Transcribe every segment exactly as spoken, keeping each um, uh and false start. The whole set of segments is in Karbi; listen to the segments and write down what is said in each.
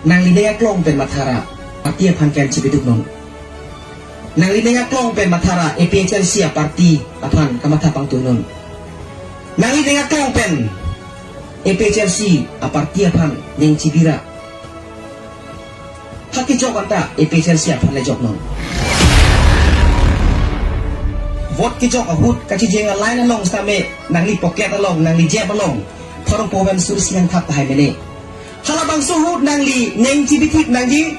Nangli ning aklong pen mathara, party aphan klem chipiduk non. Nangli ning aklong pen mathara, A P H L C a party aphan kamatha pangtung non. Nangli ning aklong pen A P H L C a party aphan ning chibira. Ha kejok anta A P H L C aphan le jok non. Vote kejok ahut kachijeng a line along sitame nangli pocket along, nangli jeb along pharo pho pen suri isi nangthap tahai mene. Halabangso ahut nangli ning chibithip nangji,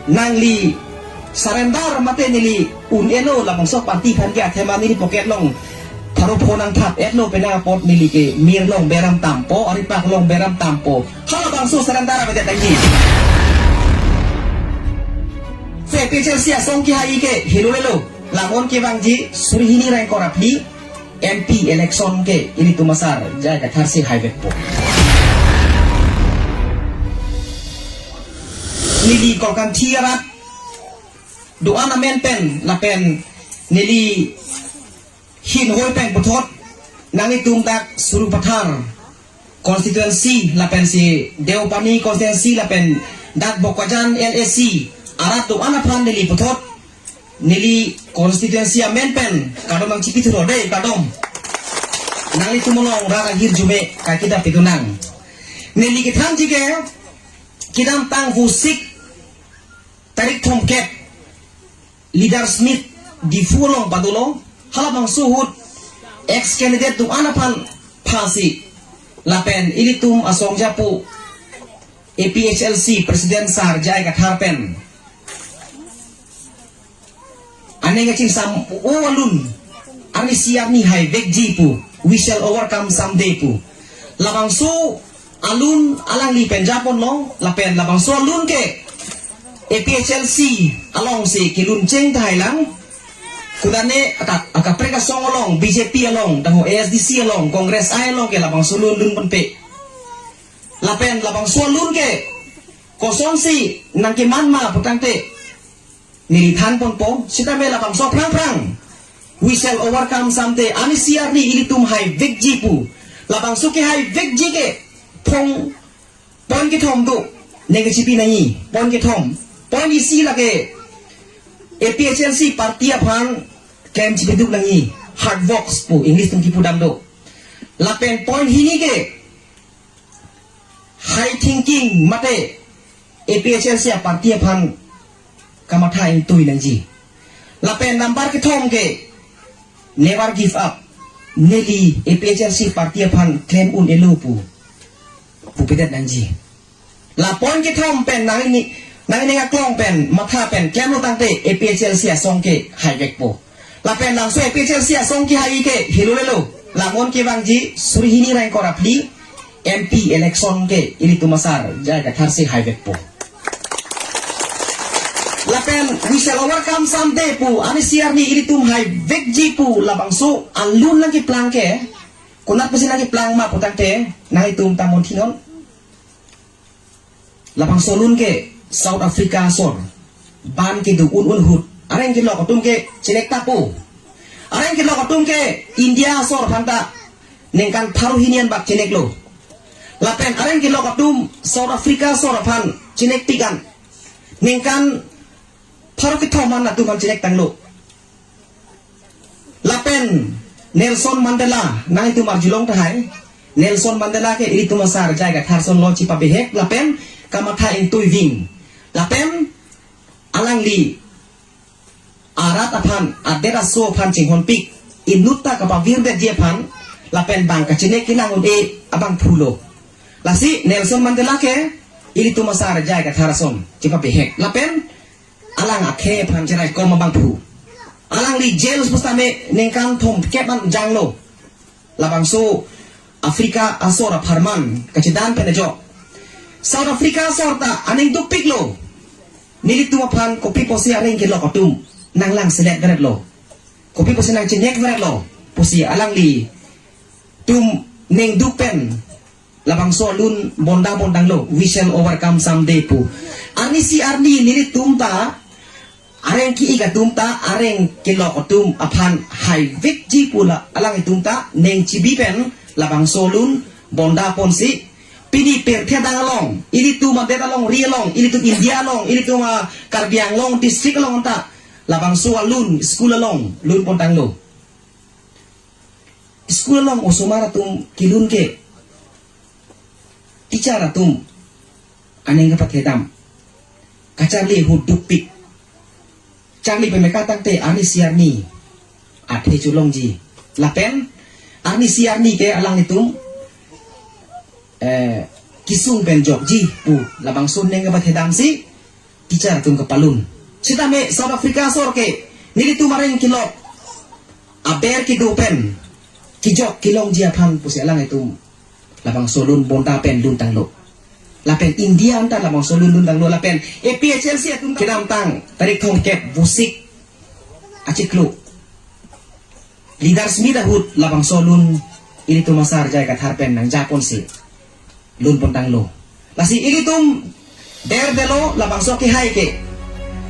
nangli surrender mate neli un-elo labangso party aphan ke athema neli pocket along pharo pho nangthap-etlo penang apot neli ke mir along beram tampo, aripak along beram tampo. Halabangso surrender avedet nangji. Se A P H L C asong kehai ke helo lelo. La-an kevangji suri hini ra ingkoi ra phli M P election ke ilitum asar J I Kathar si haivekpo. Neli Kolkanthi arat do-an amen pen lapen neli hinhoi pen puthot nanglitum dak Sarupathar constituency lapensi Deopani constituency lapen dak Bokajan L A C arat do-an aphan neli puthot neli constituency amen pen kardom nangchipithulo dei, kardom. Nanglitum along rat ahirjume kaiketa pidun nang. Neli kethanji ke kedamtang Vosik tarik thomkep Leaders Meet Diphu along padolo, halabangso ahut ex candidate do-an aphan phasi lapen ilitum asong japo A P H L C President Sar J I Kathar pen aning kachingsam-o alun, arnisi arni haivekji pu, "We shall overcome someday" pu. Labangso alun alangli pen japonlo, lapen labangso alun ke A P H L C alongsi kelun cheng tahai lang. Kudane aka, akaprek asong along, B J P along, taho A S D C along, Congress I along ke labangso alun lunponpe. Lapen labangso alun ke kosonsi nangkeman ma putangte neli thanponpo, sitame labangso aphrang aphrang, "We shall overcome someday, arnisi arni ilitum haivekji" pu. Labangso kehaivekji ke phong point kethom do, ning kachipi nangji, point kethom. Point isi lake A P H L C party aphan klem chipiduk nangji, hard works pu English atum kipudam do. Lapen point hini ke high thinking mate A P H L C a party aphan kamatha ingtui nangji. Lapen number kethom ke never give up. Neli A P H L C party aphan klem un-elo pu, pupedet nangji. La point kethom pen nangni, nangning aklong pen matha pen klemlo tangte A P H L C asong ke haivekpo. Lapen labangso A P H L C asong kehai ke helo lelo. La-an kevangji suri hini ra ingkoi ra phli M P election ke ilitum asar J I Kathar si haivekpo. Lapen "We shall overcome someday" pu, arnisi arni ilitum haivekji pu labangso alun nangkeplang ke, konat pusi nangkeplang ma putangte nanglitum ta munthi non. Labangso alun ke South Africa asor, ban kedo un-un ahut, areng kelok atum ke chinek tapo. Areng kelok atum ke India asor aphan ta ningkan pharo hini an bak chineklo. Lapen areng kelok atum South Africa asor aphan chinekpik an ningkan pharo kethom an atum aphan chinek tanglo. Lapen Nelson Mandela, nanglitum arjulong tahai, Nelson Mandela ke ilitum asar J I Kathar ason lo chipabihek lapen kamatha ingtui ving. Lapen alangli arat aphan, adet aso aphan chinghonpik, inutta kapavirdetji aphan, lapen bang kachinek kelang un-e abangphulo. Lasi Nelson Mandela ke ilitum asar J I Kathar ason chipabihek. Lapen alang akhei aphan cheraikom abangphu. Alangli jail pusitame ningkan thomkep an janglo. Labangso Africa asor apharman kachedan pen ajok. South Africa asor ta aning dukpiklo. Nelitum aphan kopi pusi areng kelok atum nanglangselet veretlo, kopi pusi nangchinek veretlo pusi alanglitum ning duk pen labangso alun bonda bondanglo, "We shall overcome someday" pu. Arnisi arni nelitum ta, areng ki-ik atum ta, areng kelok atum aphan haivekji pu la alanglitum ta ning chibi pen labangso alun bonda ponsi Pini pirthe adang along, ilitum adet alongri along, ilitum India along, ilitum a Karbi Anglong district along anta labangso alun, school along lun pontanglo. School along osomar atum kelun ke teacher atum aning kapathedam, kacharli ahut dukpik. Charli pemeka tangte arnisi arni athe cholongji. Lapen arnisi arni ke alanglitum, eh, kesung pen jokji pu labangso aning kapathedamsi teacher atum kapalun. Sitame South Africa asor ke nelitum areng kelok, aber kedo pen kejok kelongji aphan pusi alanglitum labangso alun bonta pen luntanglo. Lapen India anta labangso alun luntanglo. Lapen A P H L C atum kedamtang tarik thomkep Vosik achiklo leaders meet ahut labangso alun ilitum asar J I Kathar pen nangjaponsi lun pontanglo. Lasi ilitum derdelo labangso kehai ke.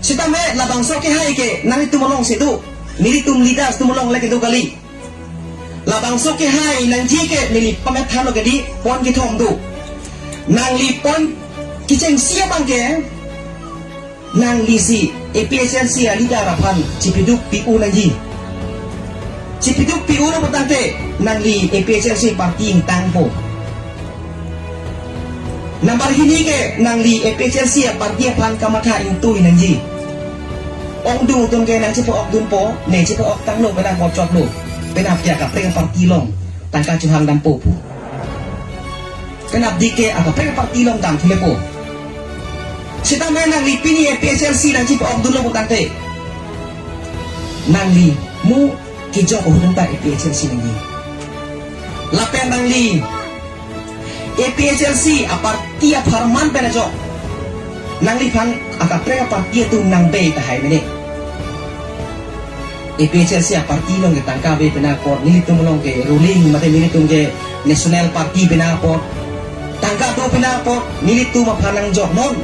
Sitame labangso kehai ke nanglitum alongsi do, nelitum leaders atum along le kedo kali. Labangso kehai nangji ke neli pamethanlo ke di pon kethom do. Nangli pon kechengsi abang ke, nanglisi A P H L C a leader aphan chipiduk pi-u nangji. Chipiduk pi-u lo putangte nangli A P H L C party ingtangpo. Number hini ke nangli A P H L C a party aphan kamatha ingtui nangji. Ongdung atum ke nangchipa-okdunpo, ne chipa-oktanglo penap kotchotlo. Penap ke akaprek party along tangka chohangdampo pu. Penap dik ke akaprek party along damthulepo. Sitame nangli pini A P H L C nangchipa-okdunlo putangte, nangli mo kejok ahut anta A P H L C nangji. Lapen nangli A P H L C a party apharman pen ajok nangliphan akaprek a party atum nangbe tahai mene. A P H L C a party along ke tangka ave penap apot, nelitum along ke ruling mate nelitum ke national party penap apot, tangka do penap apot, nelitum aphan nangjoknon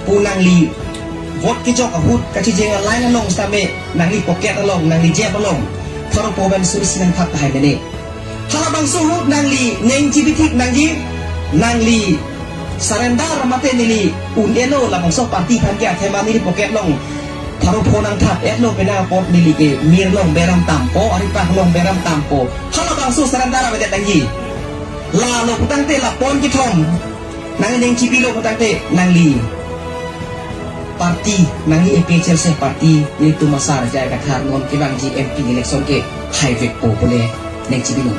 pu nangli vote kejok ahut kachijeng a line along sitame nangli pocket along, nangli jeb along pharo pho pen suri si nangthap tahai mene. Halabangso ahut nangli ning chibithik nangji, nangli surrender mate neli un-elo labangso party aphan ke athema neli pocket along pharo pho nangthap-etlo penap apot neli ke mir along beram tampo, aripak along beram tampo. Halabangso surrender avedet nangji. Lalo putangte la pon kethom nangli ning chibilo putangte nangli party, nangli A P H L C party, nelitum asar J I Kathar non kevangji M P election ke haivekpo pule ning chibilo.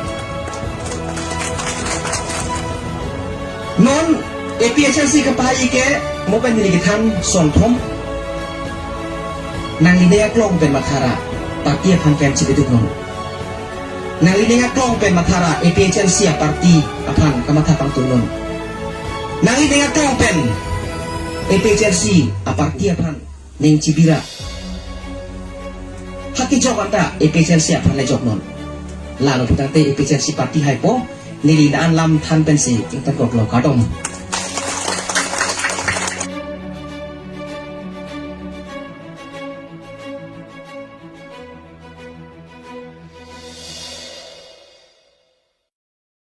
Non A P H L C kepahai ke mo pen neli kethan songthom. Nangli ning aklong pen mathara party aphan pen chibiduknon. Nangli ning aklong pen mathara A P H L C a party aphan kamatha pangtungnon. Nangli ning aklong pen A P H L C a party aphan ning chibira. Ha kejok anta A P H L C aphan le joknon. Lalo putangte A P H L C party haipo, neli la-an lam than pensi ingtangkoklo, kardom.